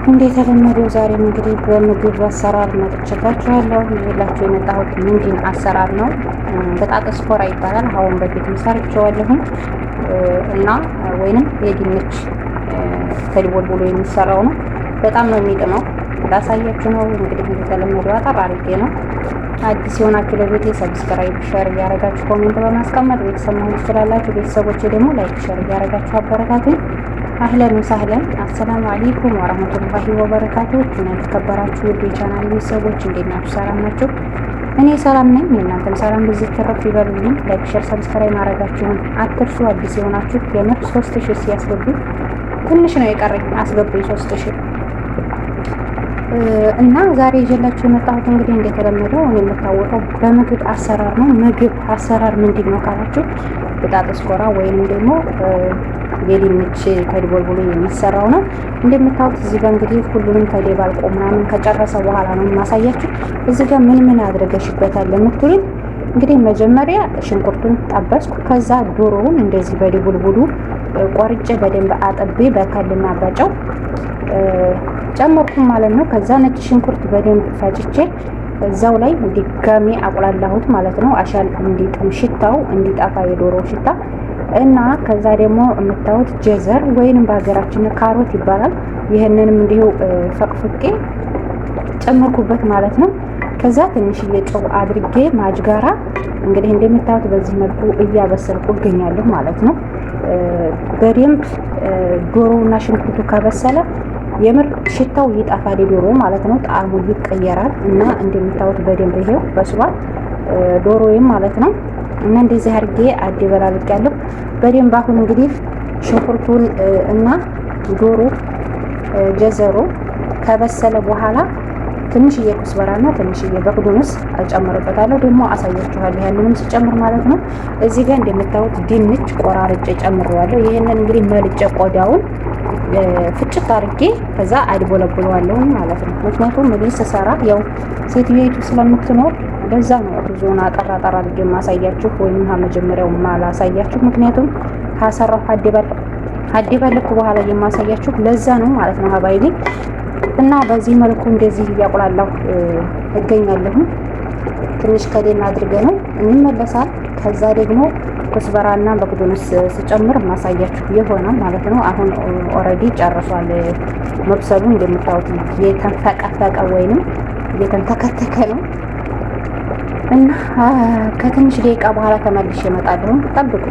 እንደተለመደው ዛሬም እንግዲህ በምግብ አሰራር መጥቼላችኋለሁ። ይዤላችሁ የመጣሁት ምንድን አሰራር ነው፣ بطاطس ኮራ ይባላል። አሁን በፊትም ሰርቼዋለሁኝ እና ወይንም የድንች ተድቦልቡሎ የሚሰራው ነው። በጣም ነው የሚጥመው። ላሳያችሁ ነው እንግዲህ እንደተለመደው አጠር አድርጌ ነው። አዲስ የሆናችሁ ለቤቴ subscribe፣ share እያደረጋችሁ comment በማስቀመጥ ቤተሰብ መሆን ትችላላችሁ። ቤተሰቦቼ ደግሞ like፣ share እያደረጋችሁ አበረታቱኝ። أهلا وسهلا السلام عليكم ورحمة الله وبركاته። እና የተከበራችሁ ውድ የቻናል ቤተሰቦች እንዴት ናችሁ? ሰላም ናችሁ? እኔ ሰላም ነኝ። እናንተም ሰላም ብዝት ትርፍ ይበሉልኝ። like፣ share፣ subscribe ማድረጋችሁን አትርሱ። አዲስ የሆናችሁ የምር 3000 ሲያስገቡ ትንሽ ነው የቀረኝ፣ አስገቡኝ 3000 እና ዛሬ ይዤላችሁ የመጣሁት እንግዲህ እንደተለመደው እኔ የምታወቀው በምግብ አሰራር ነው። ምግብ አሰራር ምንድን ነው ካላችሁ بطاطس ኮራ ወይንም ደግሞ የድንች ተድቦልቡሎ የሚሰራው ነው። እንደምታዩት እዚህ ጋር እንግዲህ ሁሉንም ተደባልቆ ምናምን ከጨረሰ በኋላ ነው የማሳያችሁ። እዚህ ጋር ምን ምን አድርገሽበታል ለምትሉኝ እንግዲህ መጀመሪያ ሽንኩርቱን ጠበስኩ። ከዛ ዶሮውን እንደዚህ በድቡልቡሉ ቆርጬ በደንብ አጥቤ በ خل ና በጨው ጨመርኩ ማለት ነው። ከዛ ነጭ ሽንኩርት በደንብ ፈጭቼ እዛው ላይ ድጋሚ አቁላላሁት ማለት ነው። عشان እንዲጥም ሽታው እንዲጠፋ የዶሮ ሽታ እና ከዛ ደግሞ የምታዩት جزر ወይንም በሀገራችን ካሮት ይባላል። ይህንንም እንዲሁ ፈቅፍቄ ጨመርኩበት ማለት ነው። ከዛ ትንሽዬ ጨው አድርጌ ማጅጋራ እንግዲህ እንደምታዩት በዚህ መልኩ እያበሰልኩ እገኛለሁ ማለት ነው። በደንብ ዶሮውና ሽንኩርቱ ከበሰለ የምር ሽታው ይጠፋል፣ የዶሮ ማለት ነው። ጣዕሙ ይቀየራል እና እንደምታዩት በደንብ ይሄው በስሏል ዶሮዬም ማለት ነው። እና እንደዚህ አድርጌ አደበላልቄያለሁ በደንብ። አሁን እንግዲህ ሽንኩርቱን እና ዶሮ ጀዘሮ ከበሰለ በኋላ ትንሽዬ ኩስበራና ትንሽዬ በቅዱንስ እጨምርበታለሁ። ደግሞ አሳያችኋለሁ ያንንም ስጨምር ማለት ነው። እዚህ ጋር እንደምታዩት ድንች ቆራርጬ ጨምሬዋለሁ። ይህንን እንግዲህ መልጬ ቆዳውን ፍጭት አድርጌ ከዛ አድቦለብለዋለሁ ማለት ነው። ምክንያቱም እኔ ስሰራ ያው ሴትዮቱ ስለምትኖር ለዛ ነው ብዙውን አጠራ አጠራ አድርጌ የማሳያችሁ ወይም መጀመሪያው ማላሳያችሁ። ምክንያቱም ካሰራሁ አደባለኩ በኋላ የማሳያችሁ ለዛ ነው ማለት ነው حبايبي። እና በዚህ መልኩ እንደዚህ እያቁላላሁ እገኛለሁ። ትንሽ ከደን አድርገ ነው እንመለሳል። ከዛ ደግሞ كزبرة ና بقدونس ስጨምር ማሳያችሁ ይሆናል ማለት ነው። አሁን already ጨርሷል መብሰሉ። እንደምታዩት የተንፈቀፈቀ ወይንም የተንተከተከ ነው እና ከትንሽ ደቂቃ በኋላ ተመልሼ እመጣለሁ። ጠብቁ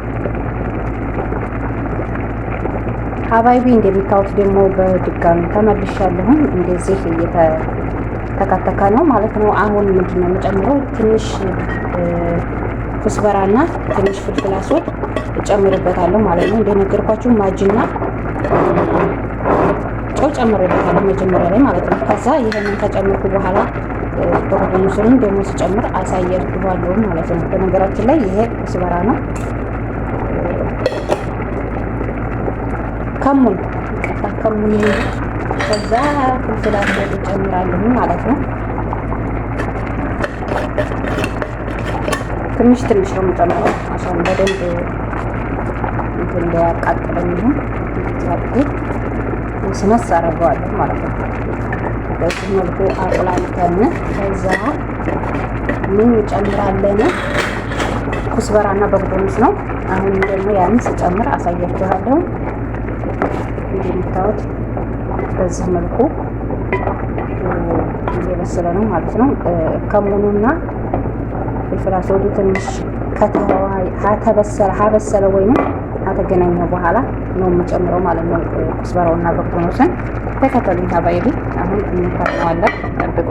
حبايبي። እንደምታዩት ደግሞ በድጋሚ ተመልሻለሁኝ። እንደዚህ እየተከተከ ነው ማለት ነው። አሁን ምንድን ነው የምጨምረው? ትንሽ كزبرة ና ትንሽ فلفل أسود እጨምርበታለሁ ማለት ነው። እንደነገርኳችሁ ማጅና ጨው ጨምርበታለሁ መጀመሪያ ላይ ማለት ነው። ከዛ ይህንን ከጨመርኩ በኋላ بقدونس ኡንም ደግሞ ስጨምር አሳያችኋለሁ ማለት ነው። በነገራችን ላይ ይሄ كزبرة ነው። ከሙን ቀጣ ከሙን ከዛ فلفل أسود እጨምራለሁ ማለት ነው። ትንሽ ትንሽ ነው የምጨምረው عشان በደንብ እንትን እንዳያቃጥለኝ ይሁን አድርጌ ስነስ አደርገዋለሁ ማለት ነው። በዚህ መልኩ አቁላልተን ከዛ ምን እንጨምራለን? كزبرة ና بقدونس ነው። አሁን ደግሞ ያን ስጨምር አሳያችኋለሁ። እንደምታዩት በዚህ መልኩ እየበሰለ ነው ማለት ነው። ከሙኑና فلفل أسود ኡ ትንሽ ከተበሰለ ወይንም ከተገናኘ በኋላ ነው የምጨምረው ማለት ነው። كزبرة ውና بقدونس ን ተከተሉኝ حبايبي። አሁን እንከርነዋለን፣ ጠብቁ።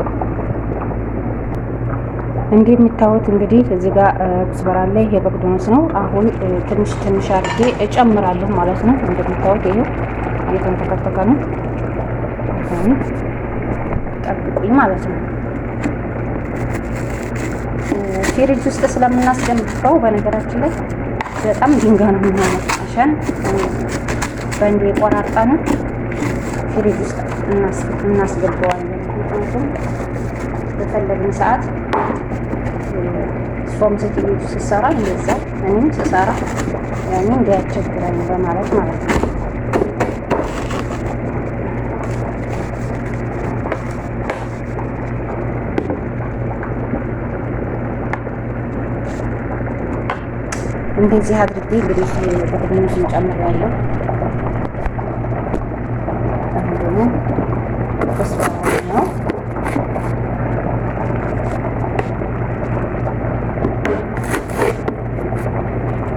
እንደምታዩት እንግዲህ እዚህ ጋር كزبرة አለ፣ ይሄ بقدونس ነው። አሁን ትንሽ ትንሽ አድርጌ እጨምራለሁ ማለት ነው። እንደምታዩት ይሄው እየተንተከተከ ነው። አሁን ጠብቁኝ ማለት ነው። ፍሪጅ ውስጥ ስለምናስገባው በነገራችን ላይ በጣም ድንጋይ ነው የሚሆነው። عشان በእንዱ የቆራረጥነው ፍሪጅ ውስጥ እናስገባዋለን። ምክንያቱም በፈለግን ሰዓት እሷም ሴትዮቱ ስትሰራ እንደዛ እኔም ስሰራ ያኔ እንዲያስቸግረን በማለት ማለት ነው። እንደዚህ አድርጌ እንግዲህ በቅድሚያ ጨምሬያለሁ። አሁን ደግሞ ነው።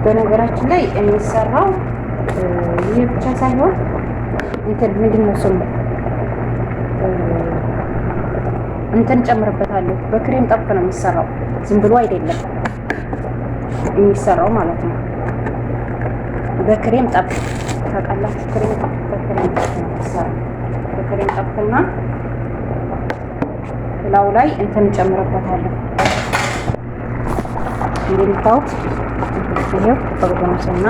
በነገራችን ላይ የሚሰራው ይህ ብቻ ሳይሆን እንትን ምንድን ነው ስሙ እንትን ጨምርበታለሁ። በክሬም ጠብቅ ነው የሚሰራው፣ ዝም ብሎ አይደለም የሚሰራው ማለት ነው። በክሬም ጠብቅ ታውቃላችሁ። ክሬም ጠብቅ በክሬም ጠብቅ ነው የሚሰራው። በክሬም ጠብቅና ላው ላይ እንትን ጨምርበታለሁ። እንደምታዩት ይሄው በግዶኖስና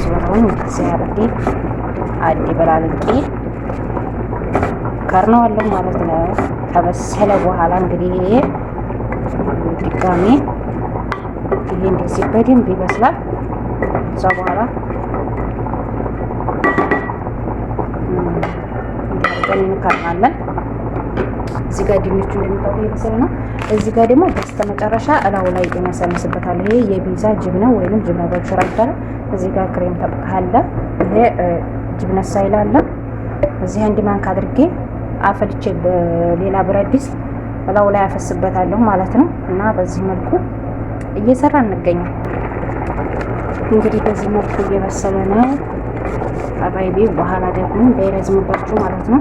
ስበራውን እንደዚህ አድርጌ አዲ በላልቄ ከርነዋለሁ ማለት ነው። ከበሰለ በኋላ እንግዲህ ይሄ ድጋሜ ይሄ እንደዚህ በደንብ ይበስላል። እዛ በኋላ እንዲያርገን እንከርናለን። እዚህ ጋር ድንቹ እንደምታውቁ እየበሰለ ነው። እዚህ ጋር ደግሞ በስተመጨረሻ እላው ላይ እነሰንስበታለሁ። ይሄ የፒዛ جبنة ወይንም جبنة مبشورة ይባላል። እዚህ ጋር ክሬም طبخ አለ። ይሄ جبنة سايلة አለ። እዚህ አንድ ማንካ አድርጌ አፈልቼ በሌላ ብረት ድስት እላው ላይ አፈስበታለሁ ማለት ነው። እና በዚህ መልኩ እየሰራ እንገኛል። እንግዲህ በዚህ መልኩ እየበሰለ ነው حبايبي። በኋላ ደግሞ እንዳይረዝምባችሁ ማለት ነው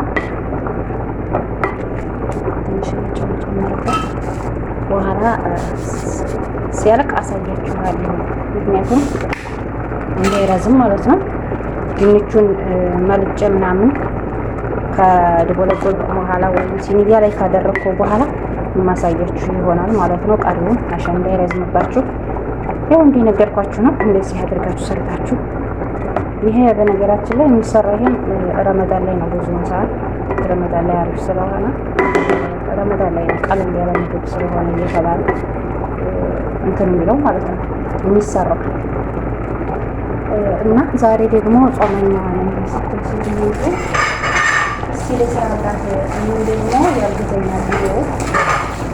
ትንሽ ጨው ጨምርበት። በኋላ ሲያልቅ አሳያችኋለሁ። ምክንያቱም እንዳይረዝም ማለት ነው። ድንቹን መልጬ ምናምን ከድቦለጎልኩ በኋላ ወይም ሲኒያ ላይ ካደረግኩ በኋላ የማሳያችሁ ይሆናል ማለት ነው። ቀሪውን አሸ እንዳይረዝምባችሁ ያው እንደነገርኳችሁ ነው። እንደዚህ አድርጋችሁ ሰርታችሁ ይሄ በነገራችን ላይ የሚሰራው ይሄም ረመዳን ላይ ነው። ብዙውን ሰዓት ረመዳን ላይ አሪፍ ስለሆነ ረመዳን ላይ ነው ቀለል ያለ ምግብ ስለሆነ እየተባለ እንትን የሚለው ማለት ነው የሚሰራው። እና ዛሬ ደግሞ ጾመኛ ነኝ ስትል ስትመጡ እስኪ ልስራላት እኔም ደግሞ ያግዘኛል ቪዲዮ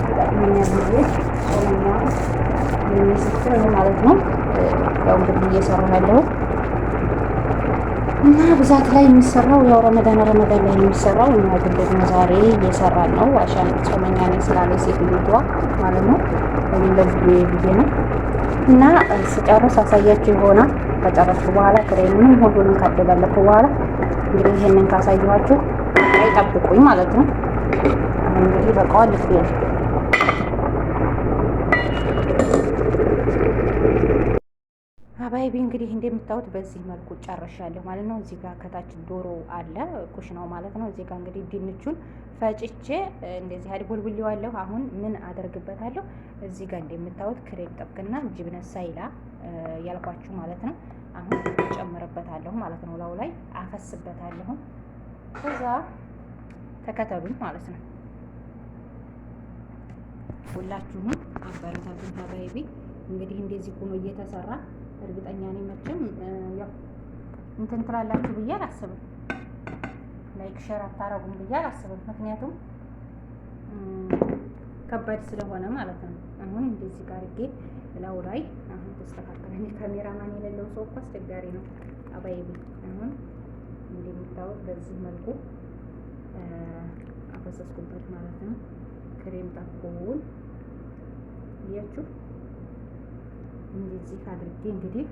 ይጠቅመኛል ብዬ ጾመኛ ነኝ ስትል ማለት ነው። ያው እንግዲህ እየሰራሁ ያለሁት እና ብዛት ላይ የሚሰራው ያው ረመዳን ረመዳን ላይ የሚሰራው እና ግን ደግሞ ዛሬ እየሰራን ነው። عشان ጾመኛ ነኝ ስላለ ሴትዮዋ ማለት ነው። እኔም ለቪዲዮ ብዬ ነው እና ስጨርስ አሳያችሁ ይሆናል። ከጨረስኩ በኋላ ክሬሙንም ሁሉንም ካደባለኩ በኋላ እንግዲህ ይሄንን ካሳየኋችሁ አይጠብቁኝ ማለት ነው። አሁን እንግዲህ በቃዋል ልክ ነው። حبايبي እንግዲህ እንደምታዩት በዚህ መልኩ ጨርሻለሁ ማለት ነው። እዚህ ጋር ከታች ዶሮ አለ ኩሽናው ማለት ነው። እዚህ ጋር እንግዲህ ድንቹን ፈጭቼ እንደዚህ አድቦልቡሌዋለሁ። አሁን ምን አደርግበታለሁ? እዚህ ጋር እንደምታዩት ክሬም طبخ ና جبنة سايلة ያልኳችሁ ማለት ነው። አሁን ጨምርበታለሁ ማለት ነው። ላው ላይ አፈስበታለሁ። ከዛ ተከተሉኝ ማለት ነው። ሁላችሁም አበረታቱን حبايبي። እንግዲህ እንደዚህ ሆኖ እየተሰራ እርግጠኛ ነኝ መቼም ያው እንትን ትላላችሁ ብዬ አላስብም። like share አታረጉም ብዬ አላስብም። ምክንያቱም ከባድ ስለሆነ ማለት ነው። አሁን እንደዚህ ጋር አድርጌ ላው ላይ አሁን ተስተካከለ። እኔ ካሜራማን የሌለው ሰው እኮ አስቸጋሪ ነው። حبايبي አሁን እንደምታዩት በዚህ መልኩ አፈሰስኩበት ማለት ነው። ክሬም ጠብቁን እያችሁ እንደዚህ አድርጌ እንግዲህ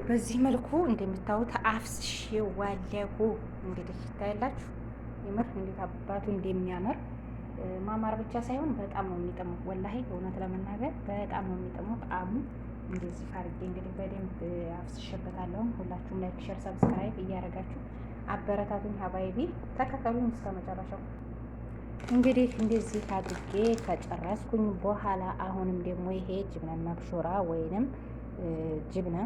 በዚህ መልኩ እንደምታዩት አፍስሼዋለሁ። እንግዲህ ይታያላችሁ የምር እንዴት አባቱ እንደሚያምር ማማር ብቻ ሳይሆን በጣም ነው የሚጥመው። ወላሂ እውነት ለመናገር በጣም ነው የሚጥመው ጣዕሙ። እንደዚህ አድርጌ እንግዲህ በደንብ አፍስሼበታለሁ። ሁላችሁም like፣ share፣ subscribe እያደረጋችሁ አበረታቱኝ። حبايبي ተከተሉኝ እስከ መጨረሻው። እንግዲህ እንደዚህ አድርጌ ከጨረስኩኝ በኋላ አሁንም ደግሞ ይሄ جبنة مبشورة ወይንም جبنة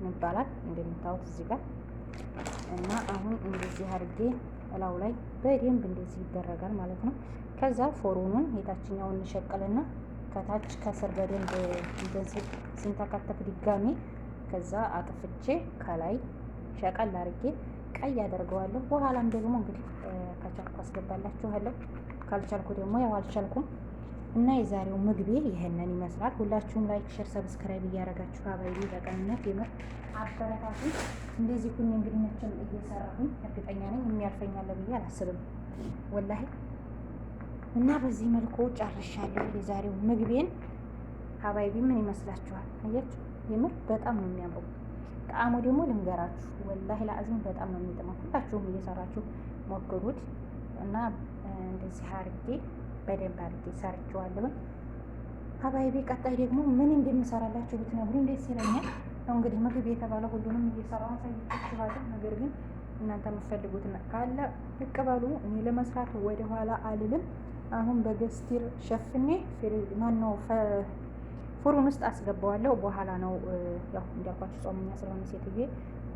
ይባላል እንደምታዩት እዚህ ጋር እና አሁን እንደዚህ አድርጌ እላው ላይ በደንብ እንደዚህ ይደረጋል ማለት ነው። ከዛ ፎሩኑን የታችኛውን እንሸቅልና ከታች ከስር በደንብ እንደዚህ ሲንተከተክ ድጋሚ ከዛ አጥፍቼ ከላይ ሸቀል አድርጌ ቀይ አደርገዋለሁ። በኋላም ደግሞ እንግዲህ ከቻልኩ አስገባላችኋለሁ፣ ካልቻልኩ ደግሞ ያው አልቻልኩም። እና የዛሬው ምግቤ ይህንን ይመስላል። ሁላችሁም like፣ share፣ subscribe እያደረጋችሁ حبايبي በቅንነት የምር አበረታቱ። እንደዚህ ኩኝ እንግዲህ መቼም እየሰራሁኝ እርግጠኛ ነኝ የሚያልፈኛለ ብዬ አላስብም والله። እና በዚህ መልኩ ጨርሻለሁ የዛሬው ምግቤን። حبايبي ምን ይመስላችኋል? አያችሁ፣ የምር በጣም ነው የሚያምረው። ጣዕሙ ደግሞ ልንገራችሁ والله العظيم በጣም ነው የሚጥመው። ሁላችሁም እየሰራችሁ ሞክሩት እና እንደዚህ አርጌ በደንብ አርጌ ሰርቼዋለሁኝ። حبايبي ቀጣይ ደግሞ ምን እንደምሰራላችሁ ብትነግሩኝ ደስ ይለኛል። እንግዲህ ምግብ የተባለ ሁሉንም እየሰራሁ አሳይቻችኋለሁ። ነገር ግን እናንተ የምትፈልጉት ካለ ብቅ በሉ። እኔ ለመስራት ወደኋላ አልልም። አሁን በገስቲር ሸፍኔ ማነው فرن ውስጥ አስገባዋለሁ። በኋላ ነው ያው እንዳልኳችሁ ጾመኛ ስለሆነ ሴትዬ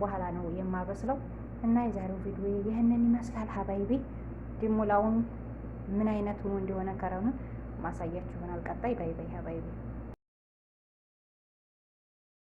በኋላ ነው የማበስለው። እና የዛሬው ቪዲዮ ይህንን ይመስላል። حبايبي ዲሞላውን ምን አይነት ሆኖ እንደሆነ ከረኑ ማሳያችሁ ይሆናል ቀጣይ። bye bye حبايبي።